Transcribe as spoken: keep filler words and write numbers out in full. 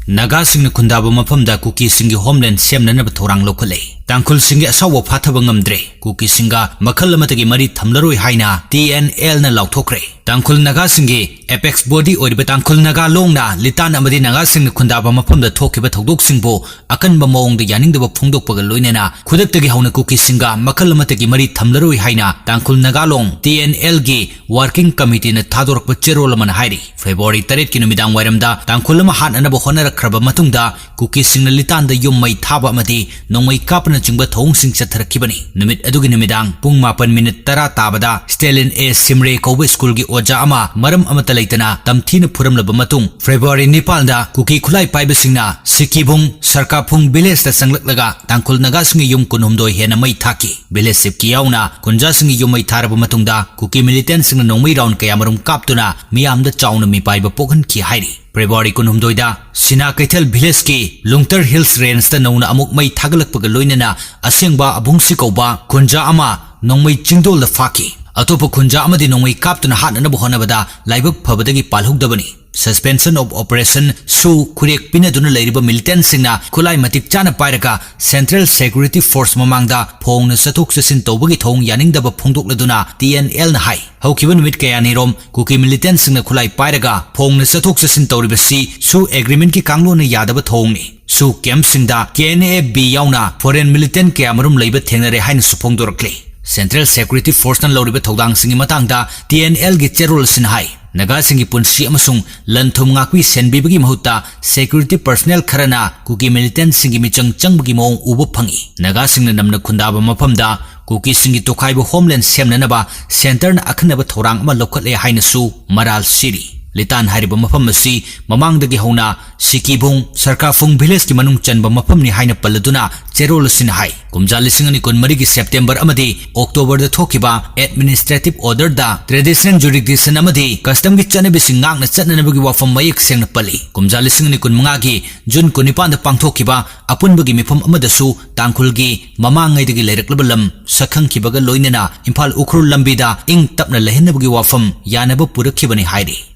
ꯅꯥꯒꯥꯁꯤꯡꯅ ꯈꯨꯟꯗꯥꯕ ꯃꯐꯝꯗ ꯀꯨꯀꯤꯁꯤꯡꯒꯤ ꯍꯣꯝꯂꯦꯟ ꯁꯦꯝꯅꯅꯕ ꯊꯧꯔꯥꯡ ꯂꯧꯈꯠꯂꯦ꯫ ꯇꯥꯡꯈꯨꯜꯁꯤꯡꯒꯤ ꯑꯁꯥꯎꯕ ꯐꯥꯊꯕ ꯉꯝꯗ꯭ꯔꯦ꯫ ꯀꯨꯀꯤꯁꯤꯡꯒ ꯃꯈꯜ ꯑꯃꯠꯇꯒꯤ ꯃꯔꯤ ꯊꯝꯂꯔꯣꯏ ꯍꯥꯏꯅ ꯇꯤ ꯑꯦꯟ ꯑꯦꯜꯅ ꯂꯥꯎꯊꯣꯛꯈ꯭ꯔꯦ꯫ ꯇꯥꯡꯈꯨꯜ ꯅꯥꯒꯥꯁꯤꯡꯒꯤ ꯑꯦꯄꯦꯛꯁ ꯕꯣꯗꯤ ꯑꯣꯏꯔꯤꯕ ꯇꯥꯡꯈꯨꯜ ꯅꯥꯒꯥ ꯂꯣꯡꯅ ꯂꯤꯇꯥꯟ ꯑꯃꯗꯤ ꯅꯥꯒꯥꯁꯤꯡꯅ ꯈꯨꯟꯗꯥꯕ ꯃꯐꯝꯗ ꯊꯣꯛꯈꯤꯕ ꯊꯧꯗꯣꯛꯁꯤꯡꯕꯨ ꯑꯀꯟꯕ ꯃꯑꯣꯡꯗ ꯌꯥꯅꯤꯡꯗꯕ ꯐꯣꯡꯗꯣꯛꯄꯒ ꯂꯣꯏꯅꯅ ꯈꯨꯗꯛꯇꯒꯤ ꯍꯧꯅ ꯀꯨꯀꯤꯁꯤꯡꯒ ꯃꯈꯜ ꯑꯃꯠꯇꯒꯤ ꯃꯔꯤ ꯊꯝꯂꯔꯣꯏ ꯍꯥꯏꯅ ꯇꯥꯡꯈꯨꯜ ꯅꯥꯒꯥ ꯂꯣꯡ ꯇꯤ ꯑꯦꯟ ꯑꯦꯜꯒꯤ ꯋꯥꯔꯀꯤꯡ ꯀꯃꯤꯇꯤꯅ ꯊꯥꯗꯣꯔꯛꯄ ꯆꯦꯔꯣꯜ ꯑꯃꯅ ꯍꯥꯏꯔꯤ꯫ ꯐꯦꯕ꯭ꯔꯨꯋꯥꯔꯤ ꯇꯔꯦꯠꯀꯤ ꯅꯨꯃꯤꯗꯥꯡ ꯋꯥꯏꯔꯝꯗ ꯇꯥꯡꯈꯨꯜ ꯑꯃ ꯍꯥꯠꯅꯅꯕ ꯍꯣꯠꯅꯔꯛꯈ꯭ꯔꯕ ꯃꯇꯨꯡꯗ ꯀꯨꯀꯤꯁꯤꯡꯅ ꯂꯤꯇꯥꯟꯗ ꯌꯨꯝ ꯃꯩ ꯊꯥꯕ ꯑꯃꯗꯤ ꯅꯣꯡꯃꯩ ꯀꯥꯞꯄꯅꯆꯤꯡꯕ ꯊꯧꯑꯣꯡꯁꯤꯡ ꯆꯠꯊꯔꯛꯈꯤꯕꯅꯤ꯫ ꯅꯨꯃꯤꯠ ꯑꯗꯨꯒꯤ ꯅꯨꯃꯤꯗꯥꯡ ꯄꯨꯡ ꯃꯥꯄꯟ ꯃꯤꯅꯤꯠ ꯇꯔꯥ ꯇꯥꯕꯗ ꯁ꯭ꯇꯦꯂꯤꯟ ꯑꯦ ꯁꯤꯝꯔꯦ ꯀꯧꯕ ꯁ꯭ꯀꯨꯜꯒꯤ ꯑꯣꯖꯥ ꯑꯃ ꯃꯔꯝ ꯑꯃꯠꯇ ꯂꯩꯇꯅ ꯇꯝꯊꯤꯅ ꯐꯨꯔꯝꯂꯕ ꯃꯇꯨꯡ, ꯐꯦꯕ꯭ꯔꯨꯋꯥꯔꯤ ꯅꯤꯄꯥꯟꯗ ꯀꯨꯀꯤ ꯈꯨꯠꯂꯥꯏ ꯄꯥꯏꯕꯁꯤꯡꯅ ꯁꯤꯀꯤꯕꯨꯡ ꯁꯔꯀꯥꯐꯨꯡ ꯚꯤꯂꯦꯖꯇ ꯆꯪꯂꯛꯂꯒ ꯇꯥꯡꯈꯨꯜ ꯅꯥꯒꯥꯁꯤꯡꯒꯤ ꯌꯨꯝ ꯀꯨꯟꯍꯨꯝꯗꯣꯏ ꯍꯦꯟꯅ ꯃꯩ ꯊꯥꯈꯤ꯫ ꯚꯤꯂꯦꯖ ꯆꯤꯐꯀꯤ ꯌꯥꯎꯅ ꯈꯨꯟꯖꯥꯁꯤꯡꯒꯤ ꯌꯨꯝ ꯃꯩ ꯊꯥꯔꯕ ꯃꯇꯨꯡꯗ ꯀꯨꯀꯤ ꯃꯤꯂꯤꯇꯦꯟꯁꯤꯡꯅ ꯅꯣꯡꯃꯩ ꯔꯥꯎꯟ ꯀꯌꯥꯃꯔꯨꯝ ꯀꯥꯞꯇꯨꯅ ꯃꯤꯌꯥꯝꯗ ꯆꯥꯎꯅ ꯃꯤꯄꯥꯏꯕ ꯄꯣꯛꯍꯟꯈꯤ ꯍꯥꯏꯔꯤ꯫ ꯐꯦꯕ꯭ꯔꯨꯋꯥꯔꯤ ꯀꯨꯟꯍꯨꯝꯗꯣꯏꯗ ꯁꯤꯅꯥ ꯀꯩꯊꯦꯜ ꯚꯤꯂꯦꯖꯀꯤ ꯂꯨꯡꯇꯔ ꯍꯤꯜꯁ ꯔꯦꯟꯖꯇ ꯅꯧꯅ ꯑꯃꯨꯛ ꯃꯩ ꯊꯥꯒꯠꯂꯛꯄꯒ ꯂꯣꯏꯅꯅ ꯑꯁꯦꯡꯕ ꯑꯕꯨꯡꯁꯤ ꯀꯧꯕ ꯈꯨꯟꯖꯥ ꯑꯃ ꯅꯣꯡꯃꯩ ꯆꯤꯡꯗꯣꯜꯗ ꯐꯥꯈꯤ꯫ ꯑꯇꯣꯞꯄ ꯈꯨꯟꯖꯥ ꯑꯃꯗꯤ ꯅꯣꯡꯃꯩ ꯀꯥꯞꯇꯨꯅ ꯍꯥꯠꯅꯅꯕ ꯍꯣꯠꯅꯕꯗ ꯂꯥꯏꯕꯛ ꯐꯕꯗꯒꯤ ꯄꯥꯜꯍꯧꯗꯕꯅꯤ꯫ Suspension of Operation ꯁꯨ ꯈꯨꯔꯦꯛ ꯄꯤꯅꯗꯨꯅ ꯂꯩꯔꯤꯕ ꯃꯤꯂꯤꯇꯦꯟꯁꯤꯡꯅ ꯈꯨꯠꯂꯥꯏ ꯃꯇꯤꯛ ꯆꯥꯅ ꯄꯥꯏꯔꯒ Central Security Force ꯃꯃꯥꯡꯗ ꯐꯣꯡꯅ ꯆꯠꯊꯣꯛ ꯆꯠꯁꯤꯟ ꯇꯧꯕꯒꯤ ꯊꯧꯑꯣꯡ ꯌꯥꯅꯤꯡꯗꯕ ꯐꯣꯡꯗꯣꯛꯂꯗꯨꯅ ꯇꯤ ꯑꯦꯟ ꯑꯦꯜꯅ ꯍꯥꯏ, ꯍꯧꯈꯤꯕ ꯅꯨꯃꯤꯠ ꯀꯌꯥꯅꯤꯔꯣꯝ ꯀꯨꯀꯤ ꯃꯤꯂꯤꯇꯦꯟꯁꯤꯡꯅ ꯈꯨꯠꯂꯥꯏ ꯄꯥꯏꯔꯒ ꯐꯣꯡꯅ ꯆꯠꯊꯣꯛ ꯆꯠꯁꯤꯟ ꯇꯧꯔꯤꯕꯁꯤ ꯁꯨ ꯑꯦꯒ꯭ꯔꯤꯃꯦꯟꯠꯀꯤ ꯀꯥꯡꯂꯣꯟꯅ ꯌꯥꯗꯕ ꯊꯧꯑꯣꯡꯅꯤ꯫ ꯁꯨ ꯀꯦꯝꯞꯁꯤꯡꯗ ꯀꯦ ꯑꯦꯟ ꯑꯦ ꯕꯤ ꯌꯥꯎꯅ ꯐꯣꯔꯦꯟ ꯃꯤꯂꯤꯇꯦꯟꯠ ꯀꯌꯥꯃꯔꯨꯝ ꯂꯩꯕ ꯊꯦꯡꯅꯔꯦ ꯍꯥꯏꯅꯁꯨ ꯐꯣꯡꯗꯣꯔꯛꯂꯤ꯫ Central Security Forceꯅ ꯂꯧꯔꯤꯕ ꯊꯧꯗꯥꯡꯁꯤꯡꯒꯤ ꯃꯇꯥꯡꯗ ꯇꯤ ꯑꯦꯟ ꯑꯦꯜꯒꯤ ꯆꯦꯔꯣꯜ ꯑꯁꯤꯅ ꯍꯥꯏ, ꯅꯥꯒꯥꯁꯤꯡꯒꯤ ꯄꯨꯟꯁꯤ ꯑꯃꯁꯨꯡ ꯂꯟ ꯊꯨꯝ ꯉꯥꯛꯄꯤ ꯁꯦꯟꯕꯤꯕꯒꯤ ꯃꯍꯨꯠꯇ security personnel ꯈꯔꯅ ꯀꯨꯀꯤ ꯃꯤꯂꯤꯇꯦꯟꯠꯁꯤꯡꯒꯤ ꯃꯤꯆꯪ ꯆꯪꯕꯒꯤ ꯃꯑꯣꯡ ꯎꯕ ꯐꯪꯏ꯫ ꯅꯥꯒꯥꯁꯤꯡꯅ ꯅꯝꯅ ꯈꯨꯟꯗꯥꯕ ꯃꯐꯝꯗ ꯀꯨꯀꯤꯁꯤꯡꯒꯤ ꯇꯣꯈꯥꯏꯕ ꯍꯣꯝꯂꯦꯟ ꯁꯦꯝꯅꯅꯕ ꯁꯦꯟꯇꯔꯅ ꯑꯈꯟꯅꯕ ꯊꯧꯔꯥꯡ ꯑꯃ ꯂꯧꯈꯠꯂꯦ ꯍꯥꯏꯅꯁꯨ ꯃꯔꯥꯜ ꯁꯤꯔꯤ꯫ ꯂꯤꯇꯥꯟ ꯍꯥꯏꯔꯤꯕ ꯃꯐꯝ ꯑꯁꯤ ꯃꯃꯥꯡꯗꯒꯤ ꯍꯧꯅ ꯁꯤꯀꯤꯕꯨꯡ, ꯁꯔꯀꯥꯐꯨꯡ ꯚꯤꯂꯦꯖꯀꯤ ꯃꯅꯨꯡ ꯆꯟꯕ ꯃꯐꯝꯅꯤ ꯍꯥꯏꯅ ꯄꯜꯂꯗꯨꯅ ꯆꯦꯔꯣꯜ ꯑꯁꯤꯅ ꯍꯥꯏ, ꯀꯨꯝꯖꯥ ꯂꯤꯁꯤꯡ ꯑꯅꯤ ꯀꯨꯟꯃꯔꯤꯒꯤ ꯁꯦꯞꯇꯦꯝꯕꯔ ꯑꯃꯗꯤ ꯑꯣꯛꯇꯣꯕꯔꯗ ꯊꯣꯛꯈꯤꯕ administrative orderꯗ traditional jurisdiction ꯑꯃꯗꯤ customꯒꯤ ꯆꯠꯅꯕꯤꯁꯤꯡ ꯉꯥꯛꯅ ꯆꯠꯅꯅꯕꯒꯤ ꯋꯥꯐꯝ ꯃꯌꯦꯛ ꯁꯦꯡꯅ ꯄꯜꯂꯤ꯫ ꯀꯨꯝꯖꯥ ꯂꯤꯁꯤꯡ ꯑꯅꯤ ꯀꯨꯟꯃꯉꯥꯒꯤ ꯖꯨꯟ ꯀꯨꯟꯅꯤꯄꯥꯟꯗ ꯄꯥꯡꯊꯣꯛꯈꯤꯕ ꯑꯄꯨꯟꯕꯒꯤ ꯃꯤꯐꯝ ꯑꯃꯗꯁꯨ ꯇꯥꯡꯈꯨꯜꯒꯤ ꯃꯃꯥꯡꯉꯩꯗꯒꯤ ꯂꯩꯔꯛꯂꯕ ꯂꯝ ꯁꯛꯈꯪꯈꯤꯕꯒ ꯂꯣꯏꯅꯅ ꯏꯝꯐꯥꯜ ꯎꯈ꯭ꯔꯨꯜ ꯂꯝꯕꯤꯗ ꯏꯪ ꯇꯞꯅ ꯂꯩꯍꯟꯅꯕꯒꯤ ꯋꯥꯐꯝ ꯌꯥꯅꯕ ꯄꯨꯔꯛꯈꯤꯕꯅꯤ ꯍꯥꯏꯔꯤ꯫